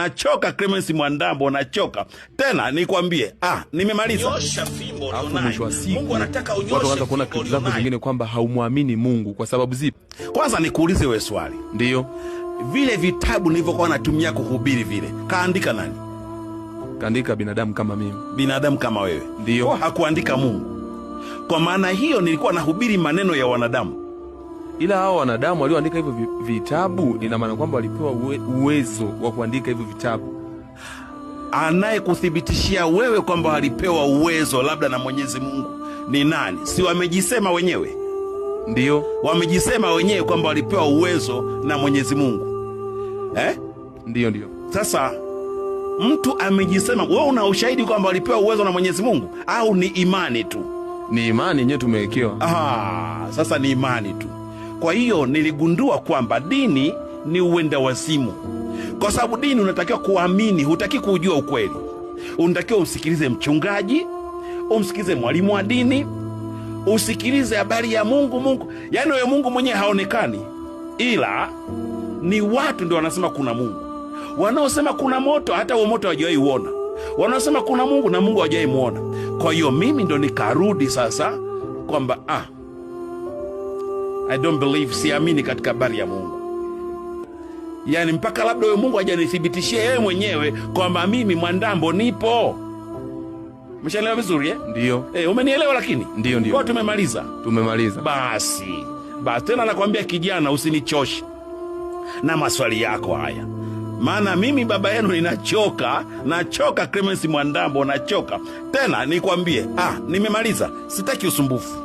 Nachoka Clemence Mwandambo, nachoka tena. Nikwambie, nimemaliza. Nyosha fimbo Alafu ulionayo. mwisho wa siku Mungu anataka watu unyoshe wanaanza kuona fimbo clip zako ulionayo. zingine kwamba haumwamini Mungu. Kwa sababu zipi? Kwanza nikuulize wewe swali, Ndiyo, vile vitabu nilivyokuwa natumia kuhubiri vile, kaandika nani? Kaandika binadamu kama mimi. Binadamu kama wewe. Ndiyo. Kwa hakuandika Mungu. Kwa maana hiyo nilikuwa nahubiri maneno ya wanadamu. Ila hao wanadamu walioandika hivyo vitabu, ina maana kwamba walipewa uwezo wa kuandika hivyo vitabu. Anayekuthibitishia wewe kwamba walipewa uwezo labda na Mwenyezi Mungu ni nani? Si wamejisema wenyewe? Ndiyo. Wamejisema wenyewe kwamba walipewa uwezo na Mwenyezi Mungu. Ndiyo, ndiyo. Sasa mtu amejisema, wewe una ushahidi kwamba walipewa uwezo na Mwenyezi Mungu au ni imani tu? Ni imani yenyewe tumewekewa. Sasa ni imani tu. Kwa hiyo niligundua kwamba dini ni uenda wazimu, kwa sababu dini unatakiwa kuamini, hutaki kujua ukweli. Unatakiwa usikilize mchungaji, umsikilize mwalimu wa dini, usikilize habari ya Mungu. Mungu yaani wewe Mungu mwenyewe haonekani, ila ni watu ndio wanasema kuna Mungu. Wanaosema kuna moto, hata huo moto hawajawahi uona. Wanaosema kuna Mungu na Mungu hawajawahi muona. Kwa hiyo mimi ndo nikarudi sasa kwamba I don't believe, siamini katika habari ya Mungu. Yaani mpaka labda huyo Mungu hajanithibitishia yeye mwenyewe kwamba mimi Mwandambo nipo. Umeshaelewa vizuri eh? Ndiyo. Umenielewa lakini? Ndiyo, ndiyo. Kwa tumemaliza. Tumemaliza. Basi. Basi tena nakwambia kijana, usinichoshe na maswali yako haya. Maana mimi baba yenu ninachoka, nachoka Clemence Mwandambo, nachoka. Tena nikwambie, nimemaliza. Sitaki usumbufu.